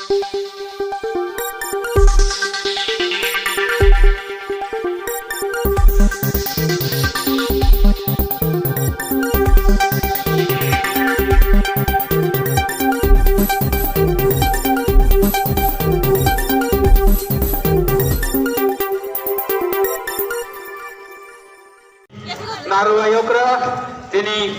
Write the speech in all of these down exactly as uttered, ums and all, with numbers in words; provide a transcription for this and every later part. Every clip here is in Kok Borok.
Narwai okra, tini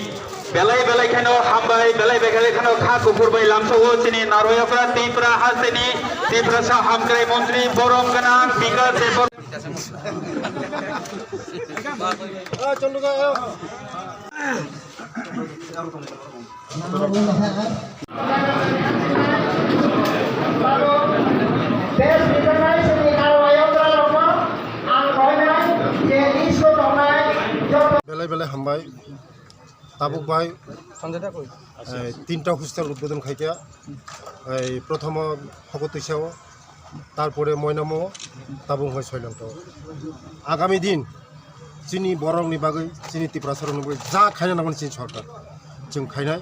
belai belai kheno hambai, belai belai kheno kha kuphur bai lamsogo, tini narwai okra Tipra hasteni, Tiprasa hamkrai montri, borom gwnang, bikas se bor- Belai belai hambai. Tabuk bai, eh, tinta hostel udbodon khaikha. Eh, prothomo Hokotwisao, tarpore Moinamo, tabuk hoi Soilangto. Agami din chini borokni bagwi, chini Tiprasarokni bagwi ja khaina nango chini sorkar. Chwng khainai.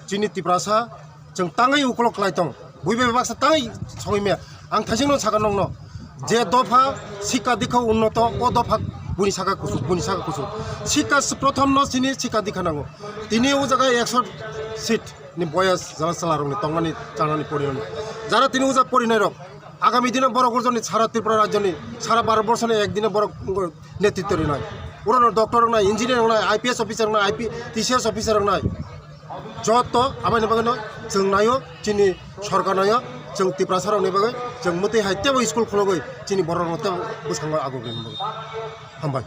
Chini Tiprasa chwng tangwi ukolok khlai tong. Buibai baksa tangwi sogwi maya. Ang thaisingno sakha nokno. Je dopha sikka dikha unnoto, o dopha buni saka kusuk, buni saka kusuk. Sikka s-, prothomno chini sikka dikha nango. Tini o jaga ekso seat ni boyas jala chwlarokni tongmani chanani porinani. Jara tini o jaga porinairok. Agami dino borok urjoni sara Tripura rajyoni, sara Bharat borshoni ekdino borok netritto rinai. Urano doctor wngnai, engineer wngnai, I P S officer wngnai, I P, T C S officer wngnai. Joto aboni bagwino chwng naio, chini sorkar naio, chwng Tiprasarokni bagwi chwng mwtwi hai teibo school khulogwi chini bororokno teibo bwskango agogwi mano. Hambai.